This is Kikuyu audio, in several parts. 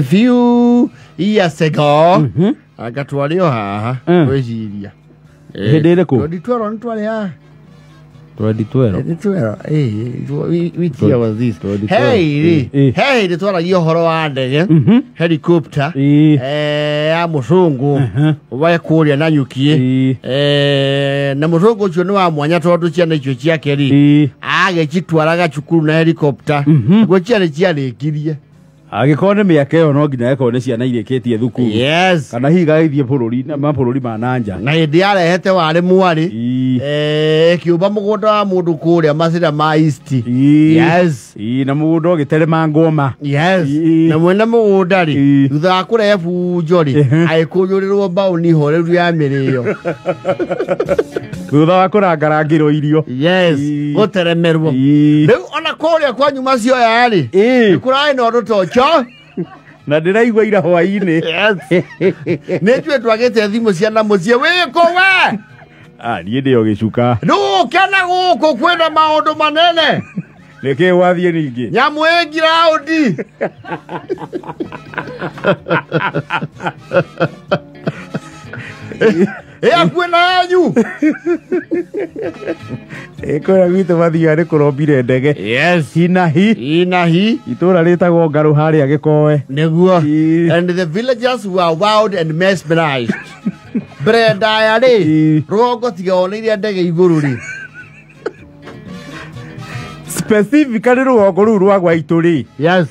Few years ago anga twarĩ o haha gwĩciria. Hĩndĩ ĩrĩkũ? 2012 nĩ twarĩ haha. 2012. 2012, which year was this? 2012. Hey rĩ, he hĩndĩ twaragia ũhoro wa ndege, helicopter ya mũcũngũ wa kũrĩa Nanyuki. Na mũcũngũ ũcio nĩ wa mwanya tondũ ciana icio ciake rĩ, agĩcitwaraga cukuru na helicopter, nĩguo ciana ciarĩkirie. Angĩkorwo nĩ mĩaka ĩyo no nginya ĩkorwo nĩ ciana irĩkĩtie thukuru. Yes. Kana hihi gagĩthiĩ bũrũri mabũrũri ma nanja. Na hĩndĩ yarehete warĩ mwarĩ ĩkĩũmba mũgũnda wa mũndũ kũrĩa macira ma East. Yes. Na mũgũnda ũgĩterema ngoma. Yes. Na mwene mũgũnda rĩ, thutha wa kũrehe bunjo rĩ, agĩkũnjũrĩrwo mbaũni horeru ya mĩrĩo. Thutha wa kũrangarangĩrwo irio. Yes. Gũteremerwo. Rĩu ona kũrĩa kwanyu macioya rĩ, nĩ kũrarĩ na ũndũ ta ũcio. Na ndĩraigua ira hwaĩ-inĩ. Yes. Nĩ njũĩ twagĩte thimũ cia na mũciĩ wĩkũ we? Ah, niĩ ndĩ o gĩcuka. Nũke na gũkũ kwĩna maũndũ manene. Nĩkĩĩ wathiĩ ningĩ? Nyamũ ĩ ngiraũndi. Ĩ hakuhĩ na yanyu. Kũrĩa gwitũ mathiaga nĩ kũrombire ndege. Yes. Hinahi. Hinahi. Itũra rĩtagwo Ngarũ harĩa Gĩkoe. Nĩguo. And the villagers were wowed and mesmerized. Mbere ndaya rĩ, rũgongo tiga woneire ndege igũrũ rĩ. Specifically rũgongo rũu rwa gwaitũ rĩ. Yes.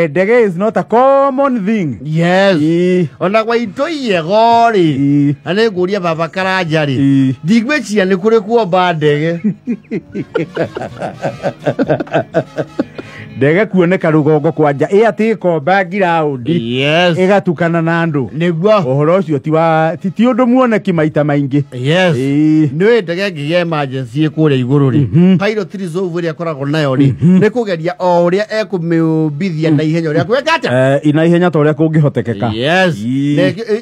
Ndege is not a common thing. Yes. Ona gwaitũ iego rĩ, na nĩ ngũria baba Karanja rĩ, ndigwĩciria nĩ kũrĩ kuomba ndege. Ndege kuoneka rũgongo kwanja ĩ atĩ ĩkomba ngiraũndi. Yes. Ĩgatukana na andũ. Nĩguo. Ũhoro ũcio ti ũndũ muoneki maita maingĩ. Yes. Nĩ ndege ĩngĩgĩa emergency kũrĩa igũrũ rĩ, pilot reserve ĩrĩa akoragwo nayo rĩ, nĩ kũgeria o ũrĩa ekũmĩũmbithia na ihenya ũrĩa kwĩka atĩa? Na ihenya ta ũrĩa kũngĩhotekeka. Yes.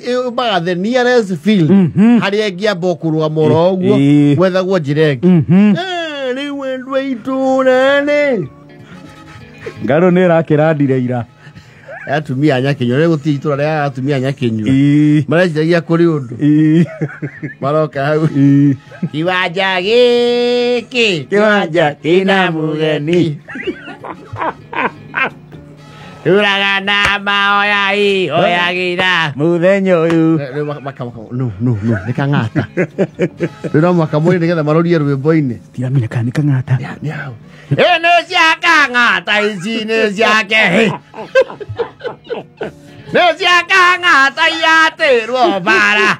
Ĩumbaga the nearest field harĩa ĩngĩamba kũrũgama oro ũguo, gwethagwo njĩra ĩngĩ. Rĩu endwa itũũra rĩ. Ngarũ nĩ ĩrakĩrandire ira. Atumia a Nyakinyua, rĩu gũtirĩ itũũra rĩa atumia a Nyakinyua. Mareciragia kũrĩ ũndũ. Maroka hau. Kiwanja gĩkĩ, kiwanja kĩna mũgeni. Ruraga na maoya i, oyagĩra. Mũthenya ũyũ. No, no, no, nĩ kang'ata. Rĩu no mũhaka mũrĩ nĩgetha marorie rwĩmbo-inĩ. Tiramenya kana nĩ kang'ata. Nĩ hau. Ĩ nĩ cia kang'ata ici nĩ ciake. Nĩ cia kang'ata iatĩrwo bara.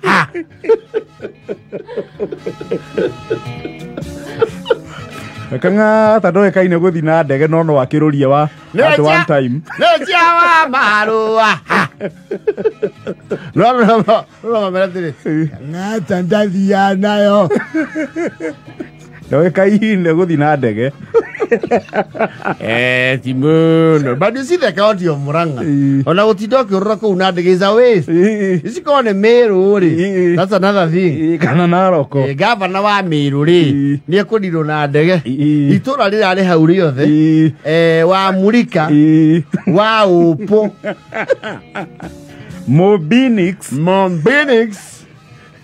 Kang'ata ndoĩkaine gũthiĩ na ndege no no akĩrũrie wa at one time. Nĩ cia wa marũa. No no no no mamera atĩrĩ. Kang'ata ndathiaga nayo. Ndoĩkaine gũthiĩ na ndege. Ti mũno. But you see the county of Murang'a. Ona gũtinda ũkĩũrũra kũu na ndege is a waste. Ici korwo nĩ Meru rĩ, that's another thing. Kana Naroko. Gavana wa Meru rĩ, nĩ ekũrirwo na ndege. Itũra rĩrarĩ hau rĩothe, wa Murika, wa Ũpũ, Mobinix, Mobinix,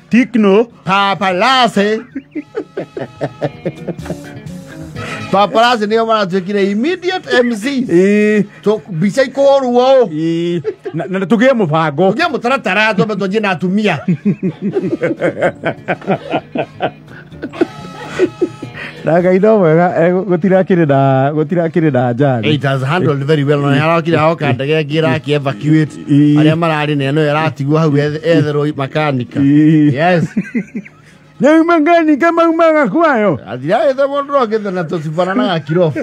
Tikno, Papalase. Paparazzi nĩo maratuĩkire immediate MCs. Mbica ikũhũrwo ũũ. Na tũgĩe mũbango. Tũgĩe mũtaratara twambe twanjie na atumia. Na Ngai no mwega, gũtirakĩrĩ na njari. It has handled very well. Na harakire hoka ndege ĩngĩ ĩraki evacuate arĩa mararĩ na ĩno ĩratigwo hau etherwo makanika. Yes. Nĩ makanika maumaga kwayo. Athira ethe mũndũ okĩte na tũcibananaga kirobu.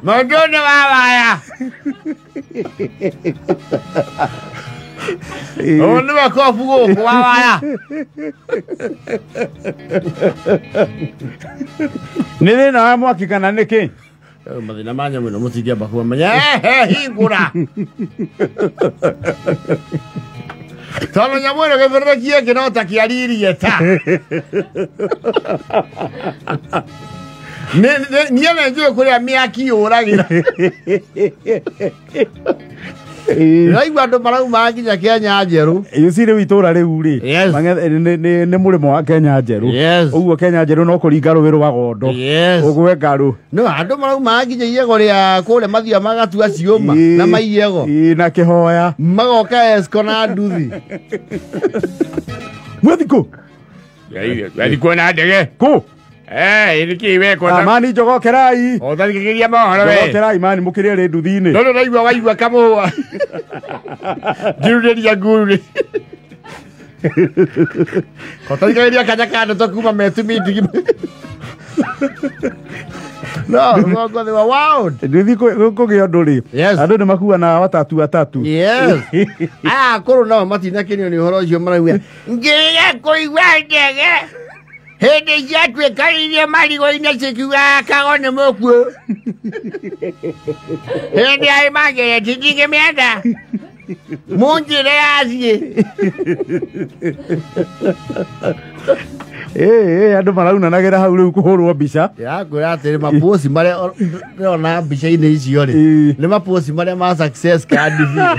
Mũndũ nĩ wa waya. Ũyũ nĩwe kobu gũkũ wa waya. Nĩ thĩna wa mwaki kana nĩkĩ? Mathĩna ma nyamũ ĩno mũtingĩamba kũmamenya. Hingũra. Tondũ nyamũ ĩno gĩbĩrĩrĩki gĩkĩ no ta kĩaririe ta. Niĩ nĩ njũĩ kũrĩa mĩaki yũragĩra. Ndĩraigua andũ marauma nginya Kenya njerũ. You see rĩu itũra rĩu rĩ, nĩ mũrĩmo wa Kenya njerũ. Ũguo Kenya njerũ no kũringa rũĩ rwa Gondo. Ũgwe ngarũ. No andũ marauma nginya iyego rĩa kũrĩa mathiaga magatua ciũma na maiyego. Ĩĩ, na kĩhoya. Magoka Esco na nduthi. Mwethikũ. Wathi na ndege. Kũ? Eh, nĩkĩ we kota? Mani njogokerai. Ũthathikĩrĩria mohoro we. Njogokerai mani mũkĩrĩa rĩ nduthi-inĩ. No no waigua kamũhũa. Njirurĩria nguru. Kotathikĩrĩria kanya ka ndeto kuma metumindigi. No, rũgongo thĩ wa world. Nduthi kũgĩa ũndũ rĩ. Andũ nĩ makuanaga watatu atatu. Yes. Aya akũrũ nao matinakenio nĩ ũhoro ũcio marauga. Ngĩrĩga kũigua ndege. Hĩndĩ ciatuĩkanĩirie marigũ-inĩ cikiugaga kago nĩ mũkuũ. Hĩndĩ ya imangĩrĩti ndingĩmĩenda. Mũnjĩre yaciĩ. Ĩĩ, andũ maraunanagĩra hau rĩu kũhũrwo mbica. Ndĩrakwĩra atĩrĩ maposti marĩa ndĩrona mbica-inĩ icio rĩ, nĩ maposti marĩa ma success card biũ.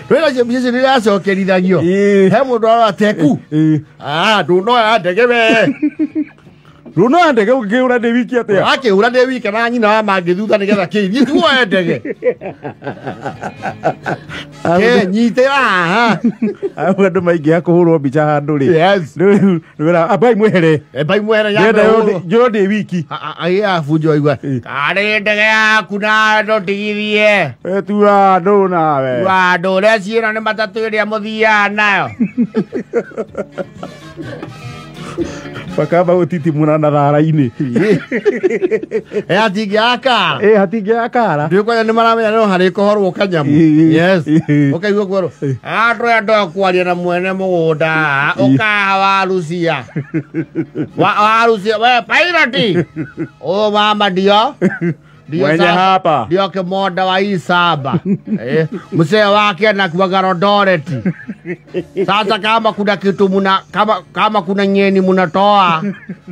Wĩra cio mbica icio nĩiracokerithagio. He mũndũ arora teku. Ah, ndũnoya ndege we. Ndũnoya ndege ũngĩkĩhũra ndĩ wiki atĩa? Akĩhũra ndĩ wiki na nyina wa mangĩ thutha nĩgetha kĩ thiĩ tuoe ndege. Ke nyitĩra haha. Au andũ maingĩha kũhũrwo mbica handũ rĩ. Yes. Rĩu wĩra ambai mwehere. Ambai mwehere nyambe hũrwo. Njũrwo ndĩ wiki. Agĩa bunjo waigua. Karĩ ndege yaku na ndũtigithie. Tua andũ nawe. Tua andũ ũrĩa ciĩno nĩ matatũ ĩrĩa mũthiaga nayo. Bakamba gũtitimũra na thara-inĩ. Hatingĩakara. Ĩ, hatingĩakara. Ndĩ kwanja nĩ maramenya no harĩ kũhorwo kanyamũ. Yes. Ũkaigua kwerwo. Andũ aya ndokwaria na mwene mũgũnda. Ũkaha warucia. Warucia we pilot. O mama ndio. Mwenye hapa. Ndio kĩmonda wa Isaba. Mzee wake anakuwaga Eldoret. Sasa kama kuna kitu muna, kama kuna nyeni munatoa,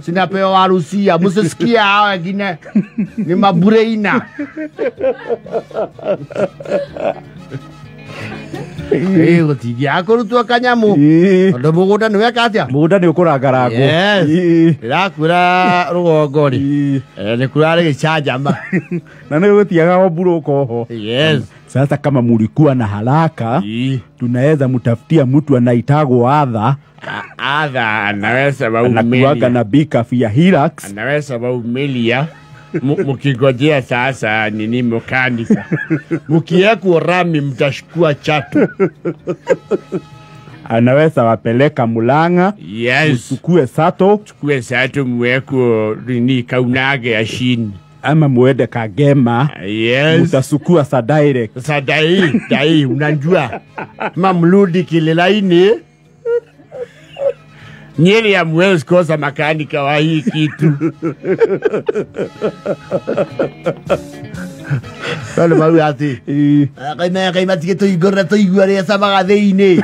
sinapewa warusia. Msisikia hao wengine ni mabureina. Gũtingĩaga kũrutwo kanyamũ. Tondũ mũgũnda nĩ weka atĩa? Mũgũnda nĩ ũkũrangarangwo. Yes. Ndĩrakwĩra rũgongo rĩ, nĩ kũrarĩ gĩcanjama. Na nĩ gũtiaga o mburũka oho. Yes. Sasa kama mulikuwa na haraka, tunaweza mtafutia mtu anaitagwo Adha. Adha anaweza waumelia. Anakuwaga na bika ya Hilux. Anaweza waumelia. Mukigojea sasa nini mekanika. Mukiekwo rami mtashukua chatu. Anaweza wapeleka Mulanga. Yes. Mchukue sato. Chukue sato mweko nini kaunage ya shini. Ama muende Kagema. Yes. Mtasukua sa direct. Sa dai, dai unajua. Mamludi kilelaini. Nyeri ya mwezi kosa makanika wa hii kitu. Wale maru ati. Kaima kaima tike tuigora tuigora samaga thĩinĩ.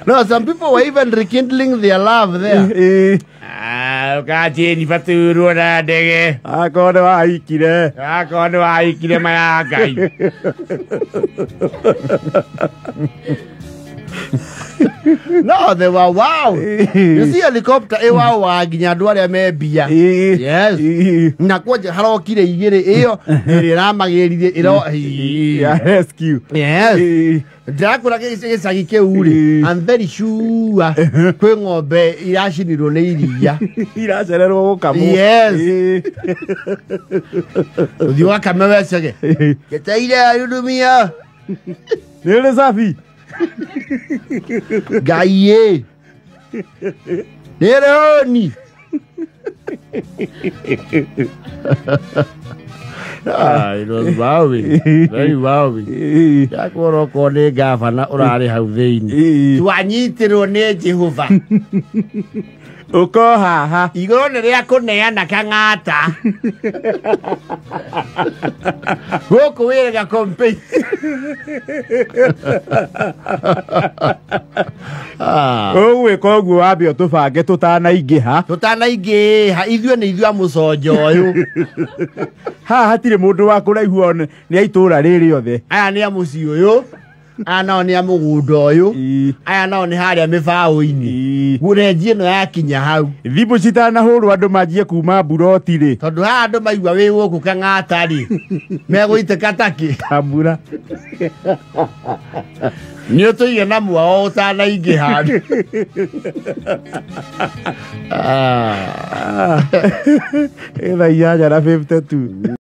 No, some people were even rekindling their love there. Ah, ukati ni faturu na ndege. Akorwo nĩ waikire. Akorwo nĩ waikire maya Ngai. No, they were wow. You see helicopter e wow wa nginya andũ arĩa me mbia. Yes. Na kwanja harokire igĩrĩ ĩyo ĩrĩa ĩramagĩrire ĩro ya rescue. Yes. Ndĩrakũra gĩcagi kĩu rĩ, I'm very sure kwĩ ng'ombe iracinirwo nĩ iria. Iracererwo gũkamwo. Yes. Ũthiĩ ũgakame wecege. Gĩteire yudumia. Nĩ ũrĩ safi. Ngai ĩ. Nĩ Ah, it was wowing. Very wowing. Yakorwo ko nĩ gavana ũrarĩ hau thĩinĩ. Twanyitirwo nĩ Jehova. Ũko haha. Igũrũ nĩ rĩa kũneana kang'ata. Gũkũ wĩrega campaign. Ũgwĩka ũguo wambe ũtũbange tũtanaingĩha. Tũtanaingĩha ithuĩ nĩ ithuĩ a mũconjo ũyũ. Haha hatirĩ mũndũ wa kũraihu one nĩ a itũũra rĩrĩ othe. Aya nĩ a mũciĩ ũyũ. Aya nao nĩ a mũgũnda ũyũ. Aya nao nĩ harĩa mĩbaũ-inĩ. Gũrenji ĩno yakinya hau. Thimũ citanahũrwo andũ manjie kuma mburoti rĩ. Tondũ haha andũ maigua wĩ gũkũ kang'ata rĩ. Megũitĩka takĩ. Tambura. Nĩ ũtũige na mwao ũtanaingĩha. Thaa 8:52.